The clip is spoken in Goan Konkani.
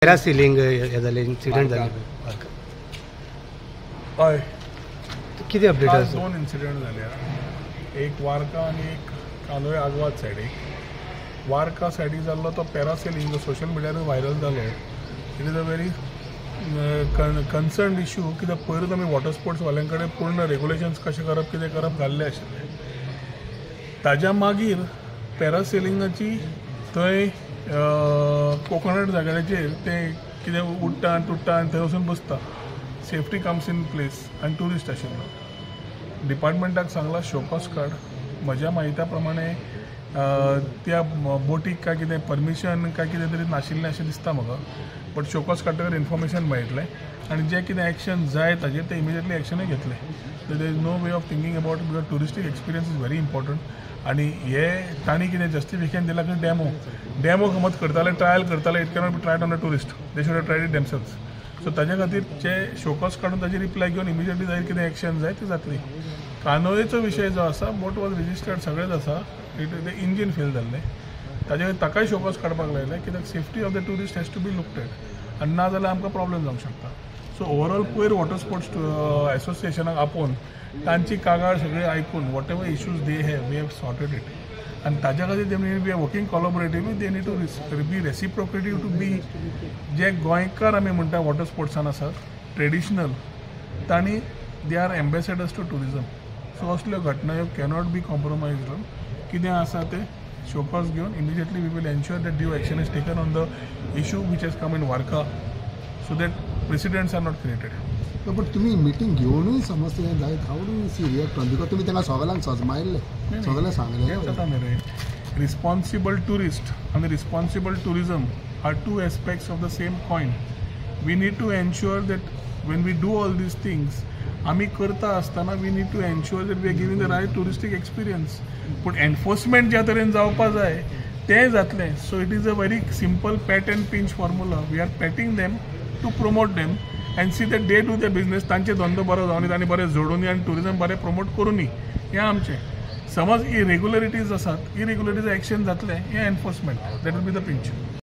पॅरासिलिंग हे जालें, इन्सिडंट जाले. हय. कितें अपडेट काल आसा? दोन इन्सिडंट जाल्या, एक वार्का आनी एक कांदोळे आगवाद सायडीक. वार्का सायडीक जाल्लो तो पॅरासेलिंग जो सोशल मिडियार व्हायरल जालो, it is a very concern issue, कित्याक पयरूच आमी वॉटर स्पोर्ट्स वाल्यां कडेन पूर्ण रेगुलेशन्स कशें करप, कितें करप घाल्लें आशिल्लें. ताज्या मागीर पॅरासेलिंगाची थंय कोकोनट जाग्याचेर तें कितें उडटा आनी तुट्टा आनी थंय वचून बसता. सेफ्टी कम्स इन प्लेस आनी ट्युरिस्ट आशिल्लो. डिपार्टमेंटाक सांगलां शोकॉज काड. म्हज्या म्हायत्या प्रमाणे त्या बोटीक काय कितें परमिशन काय कितें तरी नाशिल्लें अशें दिसता म्हाका, बट शोकॉज काडटकर इन्फॉर्मेशन मेळटलें आनी जें कितें एक्शन जाय ताजेर तें इमिजिएटली एक्शनूय घेतलें. There is no way of thinking about, because touristic experience is very important. आनी हे तांणी कितें जस्टिफिकेशन दिलां की डॅमो डॅमो समज करताले, ट्रायल करताले, it cannot be tried on a tourist, they should have tried it themselves. So ताज्या खातीर जे शोकॉज काडून ताजी रिप्लाय घेवन इमिजिएटली जाय कितें एक्शन जाय ती जातली. कानोळेचो विशय जो आसा, बोट वॉज रजिस्टर्ड, सगळेंच आसा, it the engine fail जाल्लें. ताजे खातीर ताकाय शोकॉज काडपाक लायलें, कित्याक safety of the tourist has to be looked at आनी ना जाल्यार आमकां प्रॉब्लेम जावंक शकता. सो ओवरऑल पयर वॉटर स्पोर्ट्स एसोसिएशनाक आपोवन तांची कागाळ सगळी आयकून whatever issues they have, we have sorted it. आनी ताज्या खातीर ते we are working collaboratively, they need to be reciprocative to be जे गोंयकार आमी म्हणटा वॉटर स्पोर्ट्सान आसात ट्रेडिशनल, तांणी they are ambassadors to tourism. So असल्यो घटना ह्यो कॅनॉट बी कॉम्प्रोमायज. कितें आसा तें शोकॉज घेवन immediately we will ensure that due action is taken on the issue which has come in Varca, so that precedents are not created. पण तुम्ही मिटींग घेवनूय समज तें जायत, how do you see react on, because तुमी तांकां सगळ्यांक सजमायल्ले, सगळें हेंच सांगलें. जाता न्ही रे, रिस्पॉन्सिबल ट्युरिस्ट आनी responsible tourism are two aspects of the same coin. We need to ensure that when we do all these things, आमी करता आसतना we need to ensure that we are giving the right touristic experience. पूण एनफोर्समेंट ज्या तरेन जावपा जाय तें जातलें. So it is a very simple pat and pinch formula. We are patting them to promote them and see that they do the business. तांचे धंदो बरो जावनी, तांणी बरें जोडुनी आनी ट्युरिजम बरें प्रमोट करुनी, हें आमचें. समज इरेग्युलरिटीज आसात, इरेग्युलरिटीज एक्शन जातलें, हें enforcement, that will be the pinch.